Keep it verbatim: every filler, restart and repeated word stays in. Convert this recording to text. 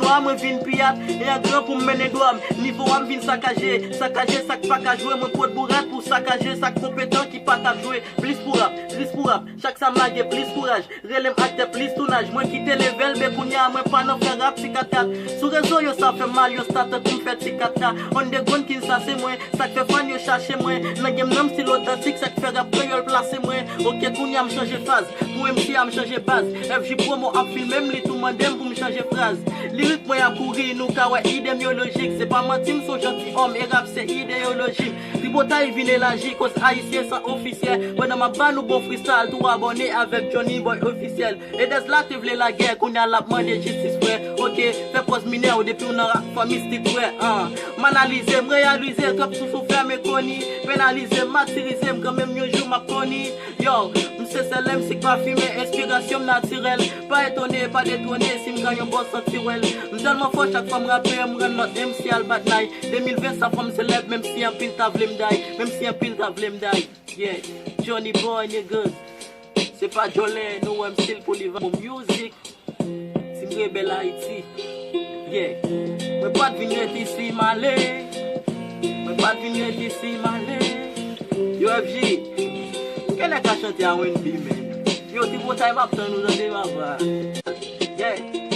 A mwen vin piyat, e an gran pou m mennen dwa m. Nivo a m vin sakaje, sakaje sa k pa ka jwe. Mwen pot bourad pou sakaje sa k konpetan ki pa t ap jwe. Plis pou rap, tris pou rap, chak sa m lage plis kouraj. Rele m aktè plis tounaj. Mwen kite level B, kounye a mwen pa nan fè rap ti kat kat. Sou rezo yo sa fè m mal, yo sa tande m fè ti kat kat. Underground king sa se mwen, sa k fè fan yo chache mwen. Nan game nan m stil otantik, sa k fè rap kreyòl plase mwen. Oke, kounye a m chanje faz. Pou M C a m chanje baz. F J Promo ap filme m, li tou mande m pou m chanje fraz. Lirik mwen ap kouri, nou ka wè ide m yo lojik. Se pa manti, m se yon janti òm, e rap se ideyoloji m. Tripotay vin elaji, koz ayisyen san ofisyè. Pandan m ap ba nou bon freestyle, tou abòne avèk Johnny Boy Ofisyèl. Edez la te vle lagè, kounye a l ap mande jistis frè. Oke, fè pòz minè w depi w nan rap fanmi street frè. An, m analize, m reyalize, twòp sousou fè m ekoni. Penalize, m matirize, m kanmenm yon jou m ap koni. Yo, m se sèl M C k pa fimen, enspirasyon m natirèl. Pa etone, pa detwone, si m gen yon bòs santi wèl. M tèlman fò, chak fwa m rape, m rann lòt M C al bat nay. De mil ven sa fè m selèb, menm si anpil ta vle m day, menm si anpil ta vle m day. Yeah, Johnny Boy, niggas. Se pa djòlè, nou wè m stil pou li vann bon music. Team Rebel Haiti. Yeah. Mwen pa t vin ret isi, m ale. Mwen pa t vin ret isi, m ale. Yo, F J. Kèlè ka chante R and B, man. Yo, Tripotay, m ap tann ou tande, papa. Yeah.